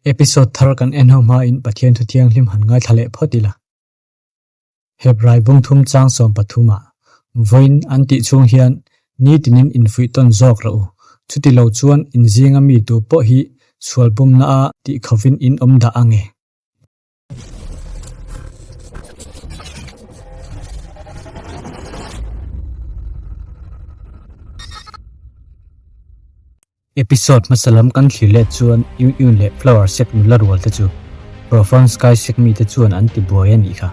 Episode thar kan en ho hmain Pathian thu thianghlim han ngaithla leh phawt ila. Hebrai bung thum chang 13 ah vawiin an tih chhung hian nitinin infuih tawn zawk rawh u. Chuti lo chuan in zinga mi tu pawh hi sual bumna a tih khovin in awm dah ange. Episode hmasa lam kan thlir let chuan Yun Yun leh Flower Sek nula rual te chu Profound Sky Sek mite chuan an ti buai a nih kha.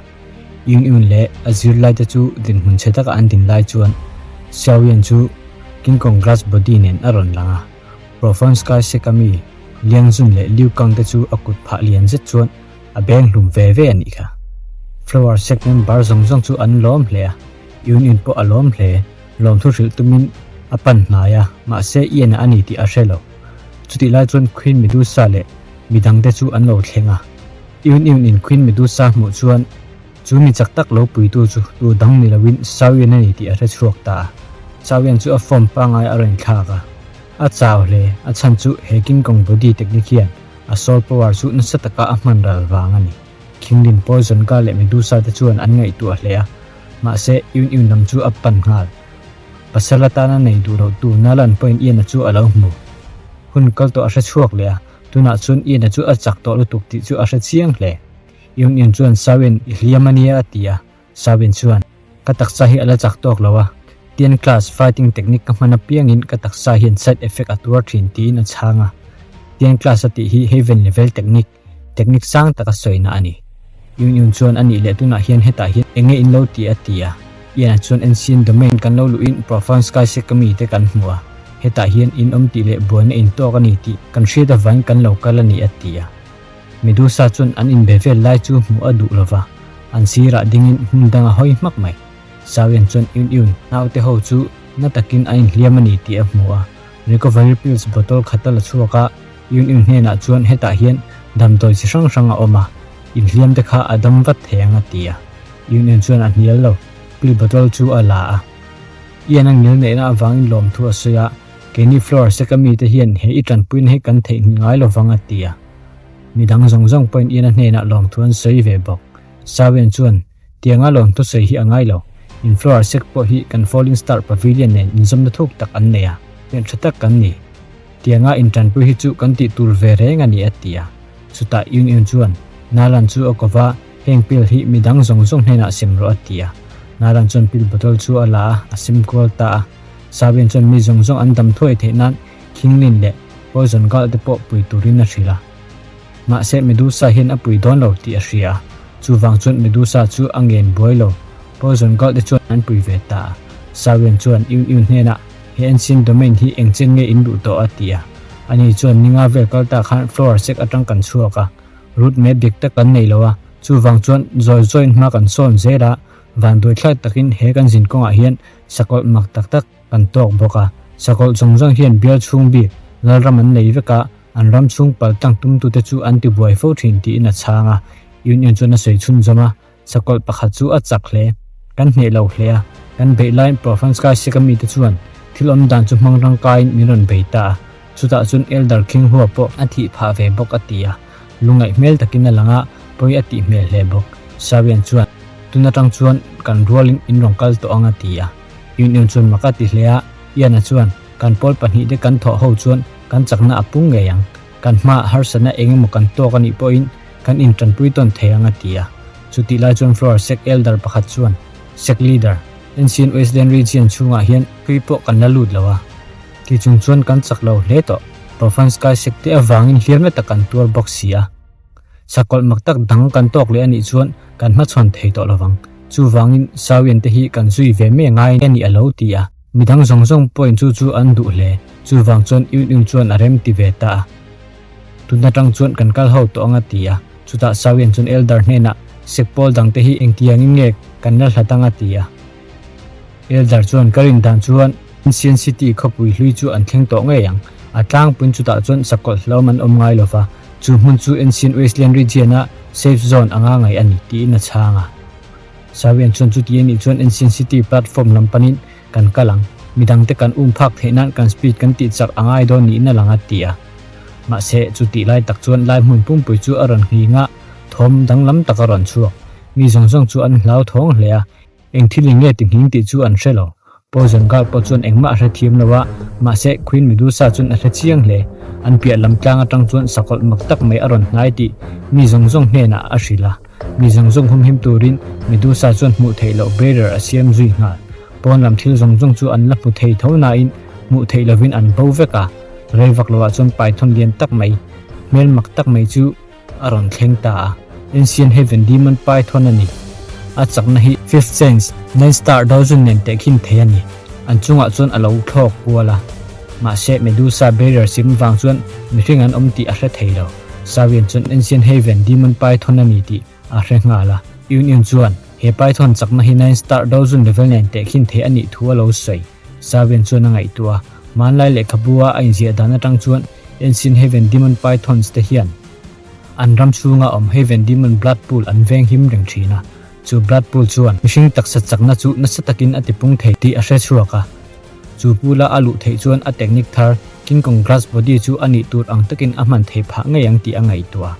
Yun Yun leh a zirlai te chu dinhmun chhe taka an din lai chuan Xiao Yan chu King Kong Glass Body nen a rawn lang a. Profound Sky Sek a mi Liang Zun leh Liu Kang te chu a kut phah lian zet chuan a beng hlum ve ve a nih kha. Flower Sek member zawng zawng chu an lawm hle a, Yun Yun pawh a lawm hle. Lawmthu hrilh tumin a pan hnai a, mahse Ian-a a ni tih a hre lo. Chutih lai chuan Queen Medusa leh midangte chu an lo thleng a. Yun Yun-in Queen Medusa hmuh chuan chu mi chak tak lo puitu chu tu dang ni loin Xiao Yan a ni tih a hre chhuak ta a. Xiao Yan chu a form pangngai a rawn thlak a. A chau hle, a chhan chu he King Kong body technique hian a soul power chu nasa taka a hman ral vang a ni. Khinglin Poison Ka leh Medusa te chuan an ngaihtuah hle a. Mahse, Yun Yun lam chu a pan nghal. Pasal atana nei duh loh tu Nalan pawhin Ian-a chu a lo hmu. Hun kal tawh a hre chhuak leh a, tunah chuan Ian-a chu a chak tawh lutuk tih chu a hre chiang hle. Yun Yun chuan Sawin i hliam a nia a ti a, Sawin chuan, Ka taksa hi a la chak tawk lo a, Tian class fighting technique ka hman apiangin ka taksa hian side effect a tuar thin tiin a chhang a. Tian class a tih hi Heaven level technique. Technique sang taka sawina a ni. Yun Yun chuan a nih leh tunah hian hetah hian eng nge in lo ti a ti a. Ian-a chuan Ancient Domain kan lo luhin Profound Sky Sekami te kan hmu a, hetah hian in awm tih leh buaina in tawk a ni tih kan hriat avangin kan lo kal a ni a ti a. Medusa chuan an inbe vel lai chu hmuh a duh lova, an sirah dingin hmun dang a hawi hmak mai. Xiaoyan chuan Yun Yun naute ho chu na takin an inhliam a ni tih a hmu a, Recovery Pills bottle khat a la chhuak a, Yun Yun hnenah chuan hetah hian damdawi chi hrang hrang a awm a, inhliam te kha a dam vat thei ang a ti a. Yun Yun chuan a hnial lo, pill bottle chu a la a. Ian a ngil neihna avangin lawmthu a sawi a, Keini floor seka mite hian he i tanpuina hi kan theihnghilh ngai lovang a ti a. Midang zawng zawng pawhin Ian a hnenah lawmthu an sawi ve bawk. Sawian chuan, Tianga lawmthu sawi hi a ngai lo. In floor sek pawh hi kan Falling Star Pavilion nen inzawmna thuk tak an nei a, hmeltha tak kan ni. Tianga intanpui hi chu kan tih tur ve reng a ni a ti a. Chutah Yun Yun chuan, Nalan chu a ko va, heng pill hi midang zawng zawng hnenah sem rawh a ti a. Nalan chuan pill bottle chu a la a, a sem kual ta a. Sawian chuan mi zawng zawng an dam thuai theih nan Khinglin leh Poison Girl te pawh pui turin a hrilh a. Mahse Medusa hian a pui dawn lo tih a hria a, chuvang chuan Medusa chu a ngen buai lo. Poison Girl te chuan an pui ve ta a. Sawian chuan Yun Yun hnenah, He ancient domain hi eng chen nge in duh tawh a ti a. Ani chuan ninga vel kal ta khan floor sek atang kan chhuak a, route map dik tak kan nei lo a, chuvang chuan zawi zawiin hma kan sawn zel a, vanduai thlak takin he kan zin kawngah hian sakawlh mak tak tak kan tawk bawk a. Sakawlh zawng zawng hian bial chhung bik lalram an nei vek a, an ram chhung pal tlang tumtute chu an ti buai fo thin tiin a chhang a. Union chuan a sawi chhunzawm a. Sakawlh pakhat chu a chak hle. Kan hneh lo hle a, kan beih laiin Profanska Sika mite chuan thil awm dan chu hmang rangkaiin min rawn bei ta a, chutah chuan Elder Khinghua pawh a thih phah ve bawk a ti a. Lungngaih hmel takin a lang a, pawi a tih hmel hle bawk. Sawian chuan, Tun atang chuan kan rualin in rawn kal tawh ang a ti a. Yun Yun chuan mak a ti hle a, Ian-a chuan, Kan pawl pahnihte kan thawh ho chuan kan chakna a pung ngei ang. Kan hmaah harsatna eng emaw kan tawk a nih pawhin kan intanpui tawn thei ang a ti a. Chutih lai chuan Floor Sec Elder pakhat chuan, Sec Leader, Ancient Wasteland Region chhungah hian tui pawh kan la lut lo a. Ti chung chuan kan chak lo hle tawh. Profan Sky Sec te avangin hliamna tak kan tuar bawk si a. Sakawlh mak tak dang kan tawk leh a nih chuan kan hmachhawn thei tawh lovang. Chuvangin Sawian te hi kan zui ve mai ngai a ni a lo ti a. Midang zawng zawng pawhin chu chu an duh hle. Chuvang chuan Yun Yun chuan a rem ti ve ta a. Tun atang chuan kan kal ho tawh ang a ti a. Chutah Sawian chuan Elder hnenah, Sekpawl dangte hi engtiangin nge kan la hlat ang a ti a. Elder chuan ka rin dan chuan Ancient City khawpui hlui chu an thleng tawh ngei ang. A tlangpuiin chutah chuan sakawlh hlauhawm an awm ngai lova, chu hmun chu Ancient Wasteland Region-a safe zone anga ngaih a ni tiin a chhang a. Sawian chuan chuti a nih chuan Ancient City platform lam panin kan kal ang. Midangte kan um phak theih nan kan speed kan tih chak a ngai dawn niin a lang a ti a. Mahse, chutih lai tak chuan lai hmun pumpui chu a rawn nghing a, thawm danglam tak a rawn chhuak. Mi zawng zawng chu an hlauthawng hle a. Eng thil in nge ti nghing tih chu an hre lo. Poison Guard pawh chuan engmah a hre thiam lo a, mahse Queen Medusa chuan a hre chiang hle. An piah lam tlang atang chuan sakawlh mak tak mai a rawn hnai tih mi zawng zawng hnenah a hrilh a. Mi zawng zawng humhim turin Medusa chuan hmuh theih loh barrier a siam zui nghal. Pawn lam thil zawng zawng chu an la hmu thei tho nain hmuh theih lovin an bo vek a. Rei vak loah chuan Python lian tak mai, hmel mak tak mai chu a rawn thleng ta a. Ancient Heaven Demon Python a ni. A chakna hi Fifth Sense, Nine Star Dozen nen tehkhin thei a ni. An chungah chuan a lo thlawk kual a. Mahse Medusa barrier sim vang chuan mihring an awm tih a hre thei lo. Sawian chuan Ancient Heaven Demon Python a ni tih a hre nghal a. Yun Yun chuan he Python chakna hi Nine Star Dozen level nen tehkhin thei a nih thu a lo sawi. Sawian chuan a ngaihtuah a. Hmanlai lehkhabu a a inziah dan atang chuan Ancient Heaven Demon Pythons te hian an ram chhunga awm Heaven Demon Blood Pool an veng him reng thin a. Chu Blood Pool chuan mihring taksa chakna chu nasa takin a tipung thei tih a hre chhuak a. Chu pool-a a luh theih chuan a technique thar King Kong Glass Body chu a nih tur ang takin a hman theih phah ngei ang tih a ngaihtuah.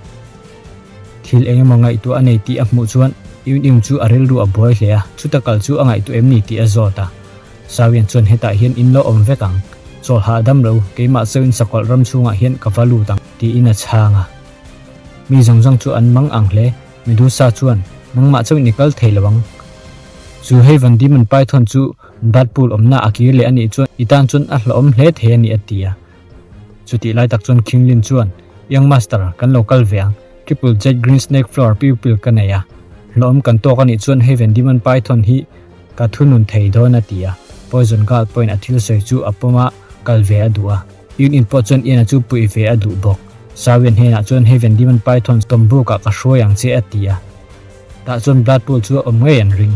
Thil eng emaw ngaihtuah a nei tih a hmuh chuan Yun Yun chu a rilru a buai hle a, chuta kal chu a ngaihtuah em ni tih a zawt a. Sawian chuan hetah hian in lo awm vek ang, chawl hahdam lo, keimah chauhin sakawlh ram chhungah hian ka va lut ang, tiin a chhang a. Mi zawng zawng chu an mang ang hle, Medusa chuan, Nangmah chauhin i kal thei lo ang. Chu hei Van Diemen Python chu Blood Pool awmna a kir leh a nih chuan i tan chuan a hlauhawm hle thei a ni a ti a. Chutih lai tak chuan King Lin chuan, Young Master, kan lo kal ve ang. Triple Jet Green Snake Flower pupil ka nei a. Hlauhawm kan tawk a nih chuan hei Van Diemen Python hi ka thunun thei dawn a ti a. Poison Guard pawhin a thil sawi chu a pawm a, kal ve a duh a. Yun In pawh chuan Ian-a chu puih ve a duh bawk. Sawian hnenah chuan hei Van Diemen Python tawmbukah ka hruai ang che a ti a. Tah chuan Blood Pool chu a awm ngei an ring.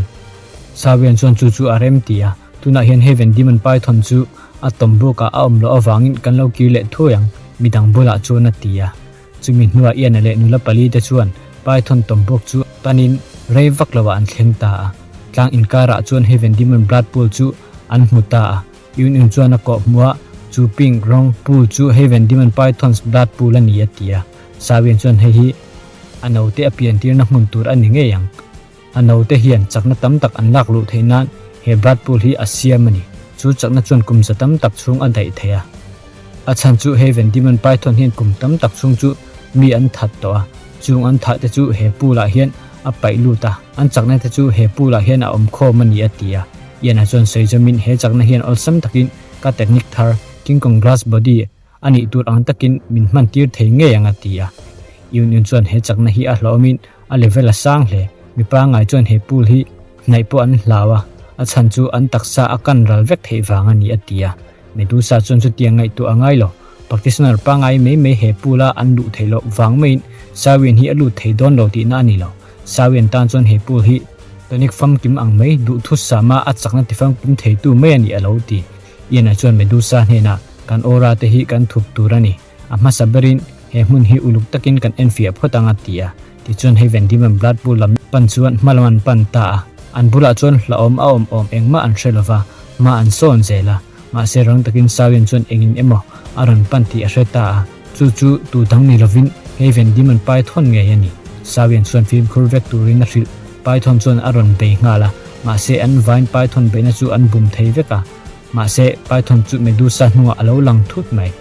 Sawian chuan chu chu a rem ti a, tunah hian hei Van Diemen Python chu a tawmbukah a awm loh avangin kan lo kir leh thuai ang, midang bulah chuan a ti a. Chumi hnuah Ian-a leh nula pali te chuan Python tawmbuk chu panin rei vak loah an thleng ta a. Tlang inkarah chuan hei Van Diemen Blood Pool chu an hmu ta a. Yun Yun chuan a kawh hmuh a, chu pink rawng pool chu Haven Demon Python's blood pool a ni a ti a. Sawian chuan hei hi a naute a pian tirna hmun tur a ni ngei ang. A naute hian chakna tam tak an lak luh theih nan he blood pool hi a siam a ni. Chu chakna chuan kum za tam tak chhung a daih thei a. A chhan chu Haven Demon Python hian kum tam tak chhung chu mi an that tawh a, chung an thah te chu he pool ah hian a paih lut a, an chakna te chu he pool ah hian a awm khawm a ni a ti a. Ian-a chuan sawi zawmin he chakna hian awlsam takin ka technique thar King Kong Glass Body a nih tur ang takin min hman tir thei ngei ang a ti a. Yun Yun chuan he chakna hi a hlawmin a level a sang hle. Mi pangngai chuan he pool hi hnaih pawh an hlau a, a chhan chu an taksa a kan ral vek theih vang a ni a ti a. Medusa chuan chutiang ngaihtuah a ngai lo. Practitioner pangngai mai mai he pool a an luh theih loh vang maiin Sawian hi a lut thei dawn lo tihna a ni lo. Sawian tan chuan he pool hi Tonic famkim ang mai, duhthusama a chakna ti famkim theitu mai a ni a lo ti. Ian-a chuan Medusa hnenah, Kan aura te hi kan thup tur a ni. A hmasa berin he hmun hi uluk takin kan enfiah phawt ang a ti a. Tichuan hei Van Diemen Blood Pool lam pan chuan hma lam an pan ta a. An bulah chuan hlauhawm a awm awm engmah an hre lova, hma an sawn zel a. Mahse rang takin Sawian chuan engin emaw a rawn pan tih a hre ta a. Chu chu tu dang ni lovin hei Van Diemen Python ngei a ni. Sawian chuan fimkhur vek turin a hrilh. Python chuan a rawn bei nghal a, mahse an vain Python beihna chu an bum thei vek a. Mahse Python chu Medusa hnungah a lo lang thut mai.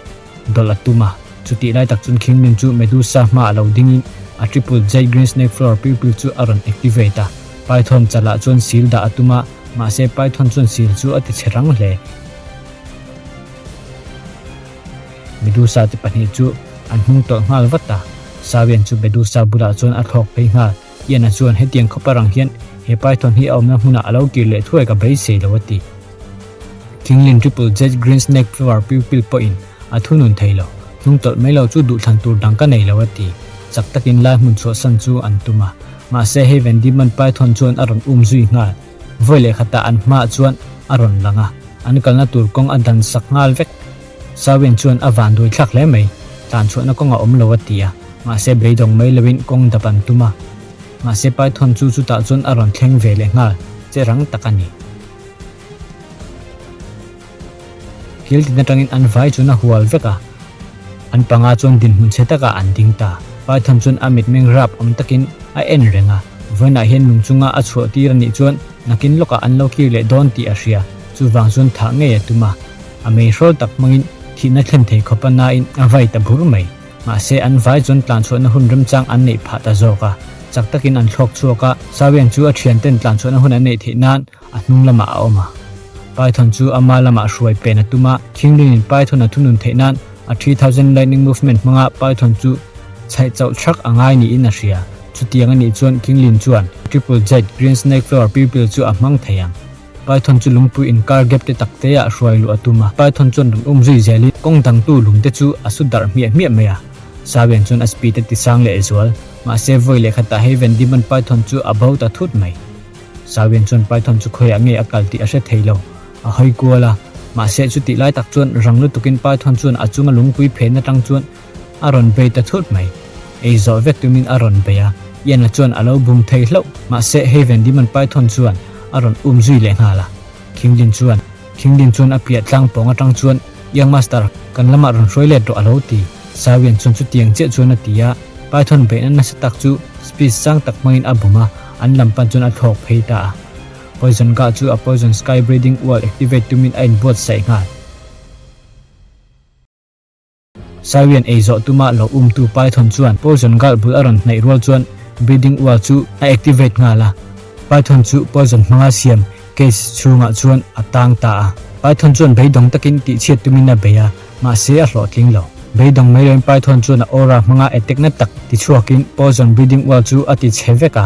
Dawlh a tum a, chutih lai tak chuan Kingpin chu Medusa hmaah lo dingin a Triple Jade Green Snake Flower Pupil chu a rawn activate a. Python chalah chuan seal dah a tum a, mahse Python chuan seal chu a ti chhe rang hle. Medusa te pahnih chu an hnung tawlh nghal vat a, Sawian chu Medusa bulah chuan a thlawk phei nghal. Ian-a chuan hetiang khawpa rang hian he Python hi a awmna hmunah a lo kir leh thuai ka beisei lo a ti. Thinglin Triple Jet Green Snake Flower Pupil pawhin a thunun thei lo, hnung tawlh mai lo chu duhthlan tur dang ka nei lo a ti. Chak takin lai hmun chhuahsan chu an tum a, mahse hei Van Diemen Python chuan a rawn um zui nghal. Vawi leh khatah an hmaah chuan a rawn lang a, an kalna tur kawng a dan sak nghal vek. Sawian chuan a van duai thlak hle mai, tlan chhuahna kawng a awm lo a ti a, mahse beidawng mai loin kawng dap an tum a. Mahse Python chu chutah chuan a rawn thleng ve leh nghal, che rang tak a ni. Kil tin atangin an vai chuan a hual vek a. An panga chuan dinhmun chhe takah an ding ta. Python chuan a mitmeng rap awm takin a en reng a, vawiinah hian lung chunga a chhuah tir a nih chuan nakin lawkah an lo kir leh dawn tih a hria. Chuvang chuan thah ngei a tum a. A meihrawl tak hmangin thihna thlen thei khawp a nain a vai ta bur mai. Mahse an vai chuan tlanchhuahna hun remchang an neih phah ta zawk a. Chak takin an thlawk chhuak a, Sawian chu a thianten tlanchhuahna hun an neih theih nan a hnung lamah a awm a. Python chu ama lamah hruai pen a tum a, Thinglinin Python a thunun theih nan a 3000 Lightning Movement hmanga Python chu chhaih chauh thak a ngai niin a hria. Chutiang a nih chuan Kinglin chuan Triple Jet Green Snake Flower Pupil chu a hmang thei ang. Python chu lungpui inkar gap te tak te ah hruai luh a tum a, Python chuan rawn um zui zelin kawng dangtu lung te chu a su darh hmiah hmiah mai a. Sawian chuan a speed a ti sang leh zual, mahse vawi leh khatah hei Van Diemen Python chu a bo ta thut mai. Sawian chuan Python chu khawiah nge a kal tih a hre thei lo, a hawi kual a, mahse chutih lai tak chuan rang lutukin Python chuan a chunga lungpui phen atang chuan a rawn bei ta thut mai. Ei zawh vek tumin a rawn bei a, Ian-a chuan a lo bum thei hlauh. Mahse, hei Van Diemen Python chuan a rawn um zui leh nghal a. Khinglin chuan, Khinglin chuan a piah tlang pawng atang chuan, Young Master, kan lamah rawn hruai let rawh a lo ti. Sawian chuan chutiang chiah chuan a ti a, Python beihna nasa tak chu speed sang tak hmangin a bum a, an lam pan chuan a thlawk phei ta a. Poison Gah chu a Poison Sky Breathing Wall activate tumin a inbuatsaih nghal. Sawian ei zawh tuma lo umtu Python chuan Poison Gal bul a rawn hnaih rual chuan Breathing Wall chu a activate nghal a. Python chu poison hmanga siam cage chhungah chuan a tang ta a. Python chuan beidawng takin tihchhiat tumin a bei a, mahse a hlawhtling lo. Beidawng mai loin Python chuan a aura hmanga attack na tak tichhuakin Poison Breathing Wall chu a ti chhe vek a.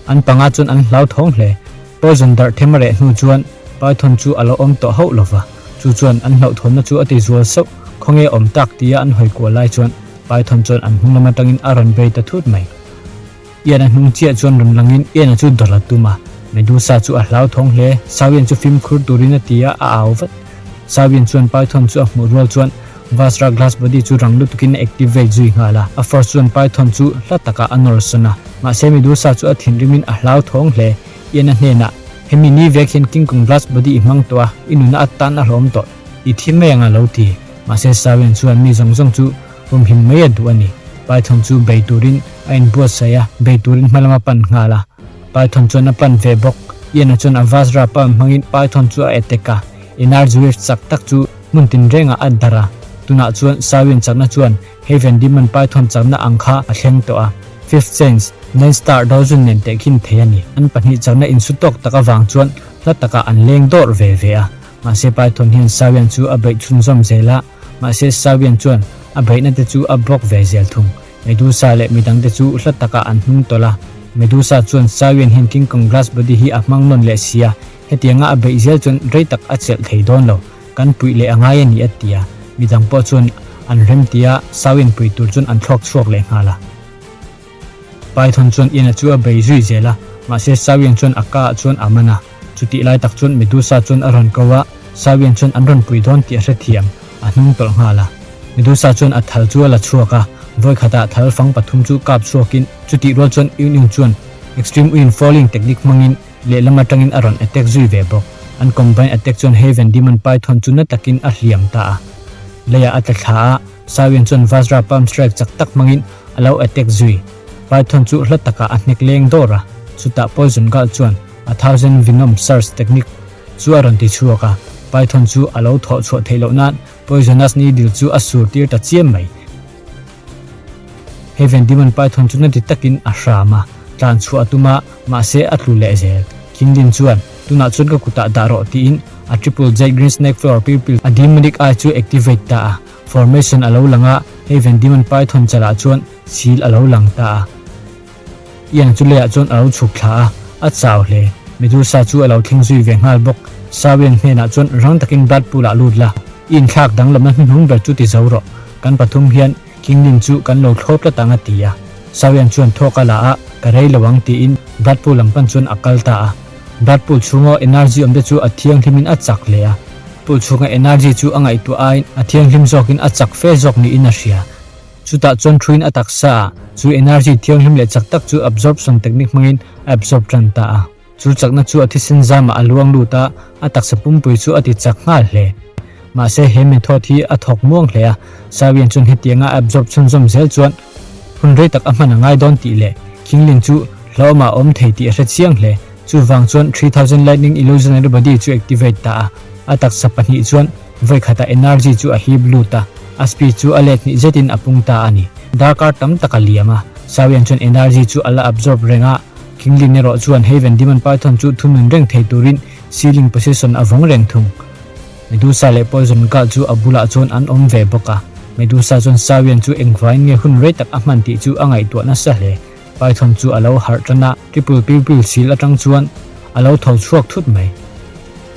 An panga chuan an hlauthawng hle. Poison darh them a reh hnu chuan Python chu a lo awm tawh hauh lova, chu chuan an hlauhthawnna chu a ti zual sauh. Khawnge awm tak tia an hawi kual lai chuan Python chuan an hnung lam atangin a rawn bei ta thut mai. Ian a hnung chiah chuan rawn langin Ian-a chu dawlh a tum a, Medusa chu a hlauthawng hle. Sawian chu fimkhur turin a ti a, a au vat. Sawian chuan Python chu a hmuh rual chuan Vajra Glass Body chu rang lutukin a activate zui nghal a, a force chuan Python chu hla takah a nawr sawn a. Mahse Medusa chu a thinrimin a hlauthawng hle. Ian-a hnenah, Hemi ni vek hian King Kong Glass Body i hmang tawh a, i nuna atan a hlawm tawh. I thi mai ang a lo ti. Mahse Sawian chuan mi zawng zawng chu humhim mai a duh a ni. Python chu bei turin a inbuatsaih a, bei turin hma lam a pan nghal a. Python chuan a pan ve bawk. Ian-a chuan a Vajra palm hmangin Python chu a attack a, energy wave chak tak chu hmun tinrengah a darh a. Tunah chuan Sawian chakna chuan Heaven Demon Python chakna ang kha a thleng tawh a. Fifth Sense, Nine Star Dozun nen tehkhin thei a ni. An pahnih chakna insu tawk tak avang chuan hla takah an leng dawrh ve ve a. Mahse Python hian Sawian chu a beih chhunzawm zel a, mahse Sawian chuan a beihna te chu a block ve zel thung. Medusa leh midang te chu hla takah an hnung tawlh a. Medusa chuan Sawian hian King Kong Glass Body hi a hmang nawn leh si a, hetianga a beih zel chuan rei tak a chelh thei dawn lo. Kan puih leh a ngai a ni a ti a, midang pawh chuan an rem ti a, Sawian pui tur chuan an thlawk chhuak leh nghal a. Python chuan Ian-a chu a bei zui zel a, mahse Sawian chuan a ka ah chuan a man a. Chutih lai tak chuan Medusa chuan a rawn ko a, Sawian chuan an rawn pui dawn tih a hrethiam, a hnung tawlh nghal a. Medusa chuan a thal chu a la chhuak a, vawi khatah thal fang pathum chu kap chhuakin chutih rual chuan Yun Yun chuan Extreme Wind Falling technique hmangin lehlam atangin a rawn attack zui ve bawk. An combine attack chuan Heaven Demon Python chu na takin a hliam ta a. Leiah a tla thla a, Sawian chuan Vajra Palm Strike chak tak hmangin a lo attack zui. Python chu hla takah a hnek leng dawr a, chutah Poison Gal chuan a Thousand Venom Surge technique chu a rawn ti chhuak a, Python chu a lo thawh chhuah theih loh nan Poisonous Needle chu a sur tir ta chiam mai. Heaven Demon Python chu nati takin a hram a, tlan chhuah a tum a, mahse a tlu leh zel. Kinglin chuan, Tunah chuan ka kutah dah rawh tiin a Triple Jade Green Snake Flower Pupil a Demonic Eye chu activate ta a. Formation a lo lang a, Heaven Demon Python chalah chuan sil a lo lang ta a. Ian chu leiah chuan a lo chhuk thla a, a chau hle. Medusa chu a lo thleng zui ve nghal bawk. Sawian hnenah chuan rang takin Blood Pool ah lut la, i inthlak danglamna hnuhnung ber chu ti zo rawh. Kan pathum hian Kinglin chu kan lo thlawp tlat ang a ti a. Sawian chuan thawk a la a, ka rei lo ang tiin Blood Pool lam pan chuan a kal ta a. Blood Pool chhunga energy awmte chu a thianghlimin a chak hle a. Pool chhunga energy chu a ngaihtuah aiin a thianghlim zawkin a chak fe zawk niin a hria. Chutah chuan thuin a taksa ah chu energy thianghlim leh chak tak chu absorption technique hmangin a absorb tan ta a. Chu chakna chu a thisen zamah a luang lut a, a taksa pumpui chu a ti chak nghal hle. Mahse he method hi a thawk muang hle a, Sawian chuan hetianga a absorb chhunzawm zel chuan hun rei tak a hman a ngai dawn tih leh Qinglin chu hlauhawmah a awm thei tih a hre chiang hle. Chuvang chuan 3000 Lightning Illusionary Body chu activate ta a, a taksa pahnih chuan vawi khatah energy chu a hip lut a, a speed chu a let hnih zetin a pung ta a ni. Darkar tam tak a liam a, Sawian chuan energy chu a la absorb reng a, Qinglin erawh chuan Haven Demon Python chu thunun reng thei turin ceiling position a vawng reng thung. Medusa leh Poison Girl chu a bulah chuan an awm ve bawk a. Medusa chuan Sawian chu engvain nge hun rei tak a hman tih chu a ngaihtuah nasa hle. Python chu a lo harh tan a, Triple Pupil sil atang chuan a lo tho chhuak thut mai.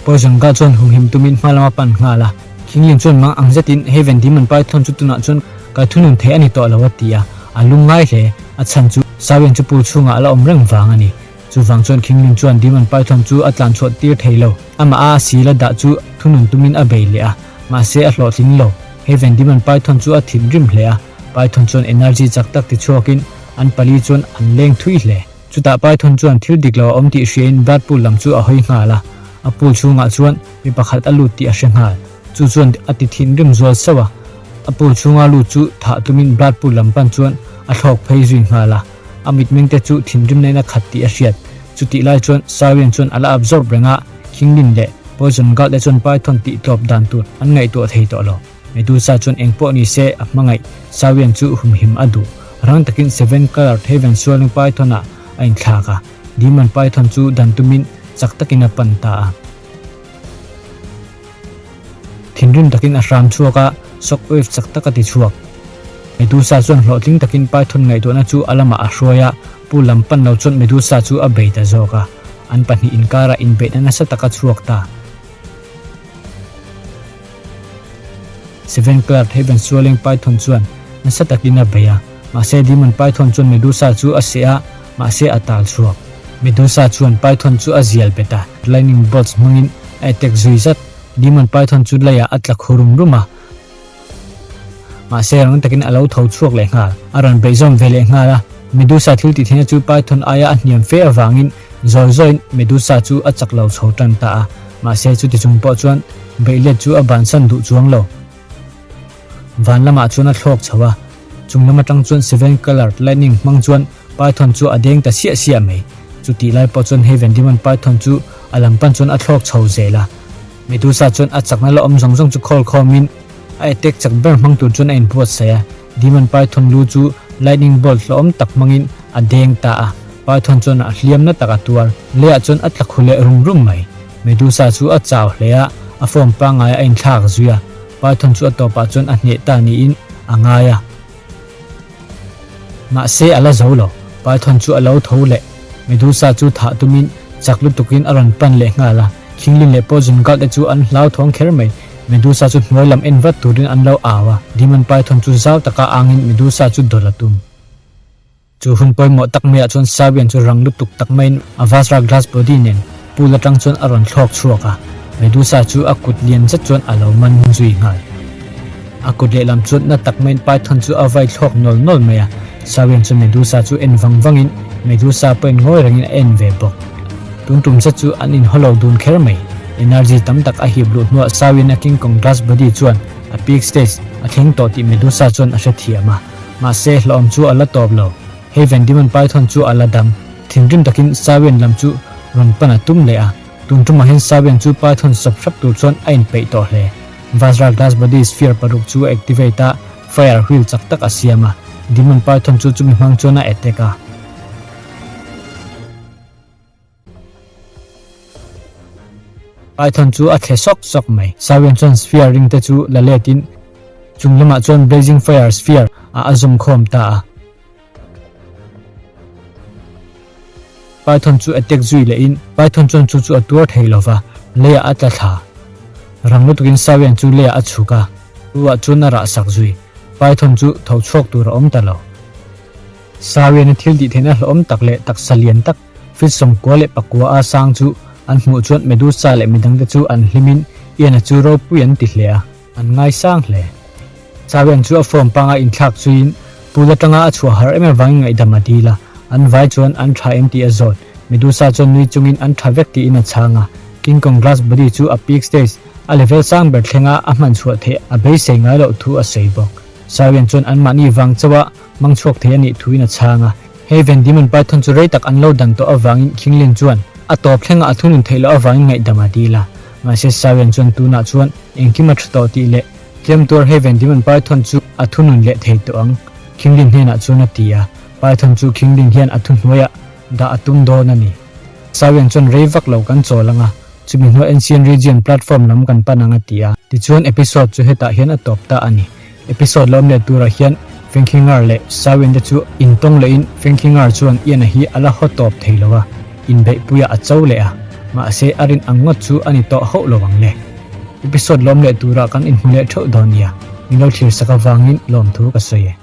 Poison Girl chuan humhim tumin hma lama pan nghal a. Qinglin chuan mang ang zetin Heaven Demon Python chu tunah chuan ka thunun thei a ni tawh lo a ti a, a lungngai hle. A chhan chu Sawian chu pool chhungah a la awm reng vang a ni. Chuvang chuan Qinglin chuan Demon Python chu a tlan chhuah tir thei lo. Amah a sil a dah chu thunun tumin a bei leh a, mahse a hlawhtling lo. Heaven Demon Python chu a thinrim hle a, Python chuan energy chak tak ti chhuakin an pali chuan an leng thui hle. Chutah Python chuan thil dik lo a awm tih hriain Blood Pool lam chu a hawi nghal a, a pool chhungah chuan mi pakhat a lut tih a hre nghal. Chu chuan a ti thinrim zual sauh a, a pool chhunga lut chu thah tumin Blood Pool lam pan chuan a thlawk phei zui nghal a. A mitmeng te chu thinrim nain a khat tih a hriat. Chutih lai chuan Sarian chuan a la absorb reng a, Qinglin leh Poison Guard te chuan Python tih tlawp dan tur an ngaihtuah thei tawh lo. Medusa chuan eng pawh ni se a hmangaih Sarian chu humhim a duh. Rang takin Seven Colored Heaven Swirling Python ah a inthlak a, Demon Python chu dan tumin chak takin a pan ta a. Thinrim takin a hram chhuak a, shock wave chak tak a ti chhuak. Medusa chuan hlawhtling takin Python ngaihtuahna chu a lamah a hruai a, pu lam pan lo chuan Medusa chu a bei ta zawk a. An pahnih inkarah inbeihna nasa tak a chhuak ta. Seven Cloud Heaven Swirling Python chuan nasa takin a bei a, mahse Demon Python chuan Medusa chu a seh a, mahse a tal chhuak. Medusa chuan Python chu a zial bet a, lightning bolts hmangin a attack zui zat. Demon Python chu leiah a tla khu rum rum a, mahse rang takin a lo tho chhuak leh nghal. A rawn beih zawm ve leh nghal a, Medusa thil tih theihna chu Python aia a hniam fe avangin zawi zawiin Medusa chu a chak lo chho tan ta a, mahse chuti chung pawh chuan beih let chu a bansan duh chuang lo. Van lamah chuan a thlawk chho a, chung lam atang chuan seven colored lightning hmang chuan Python chu a deng ta siah siah mai. Chutih lai pawh chuan Heaven Demon Python chu a lam pan chuan a thlawk chho zel a. Medusa chuan a chakna la awm zawng zawng chu khawl khawmin a attack chak ber hmang tur chuan a inbuatsaih a. Demon Python lu chu lightning bolt hlauhawm tak hmangin a deng ta a. Python chuan a hliamna tak a tuar. Leiah chuan a tla khu leh rum rum mai. Medusa chu a chau hle a, a form pangngai a inthlak zui a. Python chu a tawpah chuan a hneh ta niin a ngai a. Mahse a la zo lo, Python chu a lo tho leh. Medusa chu thah tumin chak lutukin a rawn pan leh nghal a, Qinglin leh Poison Guard te chu an hlauthawng kher mai. Medusa chu hnuai lam en vat turin an lo au a, Demon Python chu zau taka angin Medusa chu dawlh a tum. Chu hun pawimawh tak maiah chuan Sabian chu rang lutuk tak maiin a Vajra Glass Body nen pool atang chuan a rawn thlawk chhuak a, Medusa chu a kut lian zet chuan a lo man zui nghal. A kut lehlam chuan na tak maiin Python chu a vai thlawk nawl nawl mai a, Sabian chuan Medusa chu en vang vangin Medusa pawhin ngawi rengin a en ve bawk. Tun tum zet chu an inhaw lo dun kher mai. Energy tam tak a hip luh hnuah Sabian a King Kong Glass Body chuan a peak stage a thleng tawh tih Medusa chuan a hrethiam a. Mahse, hlauhawm chu a la tawp lo. Hei Van Demon Python chu a la dam. Thinrim takin Sawian lam chu rawn pan a tum leh a. Tun tumah hian Sawian chu Python sawp hrap tur chuan a inpeih tawh hle. Vajra Glass Body Sphere paruk chu a activate a, fire wheel chak tak a siam a. Demon Python chu chumi hmang chuan a attack a. Python chu a thle sawk sawk mai. Sawian chuan sphere ring te chu la let in chung lamah chuan blazing fire sphere ah a zawm khawm ta a. Python chu attack zui leh in Python chuan chu chu a tuar thei lova, leiah a tla thla. Rang lutukin Sawian chu leiah a chhuk a, ruah chuan a rah sak zui. Python chu tho chhuak tur a awm ta lo. Sawian a thil tih theihna hlawhawm tak leh taksa lian tak Fit 94 a sang chu an hmuh chuan Medusa leh midangte chu an hlimin Ian-a chu ropui an ti hle a, an ngaisang hle. Sawian chu a form panga inthlak chuiin pool atanga a chhuah har em avangin ngaihdam a dil a, an vai chuan an tha em tih a zawt. Medusa chuan nui chungin an tha vek tiin a chhang a. King Kong Glass Body chu a peak stage. A level sang ber thlenga a hman chhuah theih a beisei ngai loh thu a sawi bawk. Sawian chuan anmahni vang chauha hmang chhuak thei a nih thuin a chhang a. Hei Van Diemen Python chu rei tak an lo dan tawh avangin Khinglin chuan a tawp thlenga a thunun theih loh avangin ngaihdam a dil a. Mahse Sawian chuan tunah chuan engkim a tha tawh tih leh tlem tuar hei Van Diemen Python chu a thunun leh thei tawh ang Khinglin hnenah chuan a ti a. Python chu Khinglin hian a thuhnuaiah dah a tum dawn a ni. Sawian chuan rei vak lo kan chawl ang a, chumi hnuah Ancient Region platform lam kan pan ang a ti a. Tichuan episode chu hetah hian a tawp ta a ni. Episode lo awm leh turah hian Fengkhingar leh Sawian te chu intawng lehin Fengkhingar chuan Ian-a hi a la haw tawp thei lo a, inbeihpuiah a cho leh a, mahse a rin ang ngawt chu a ni tawh hauh lo ang le. Episode lo awm leh turah kan inhmu leh theuh dawn nia, min lo thlir sak avangin lawmthu ka sawi e.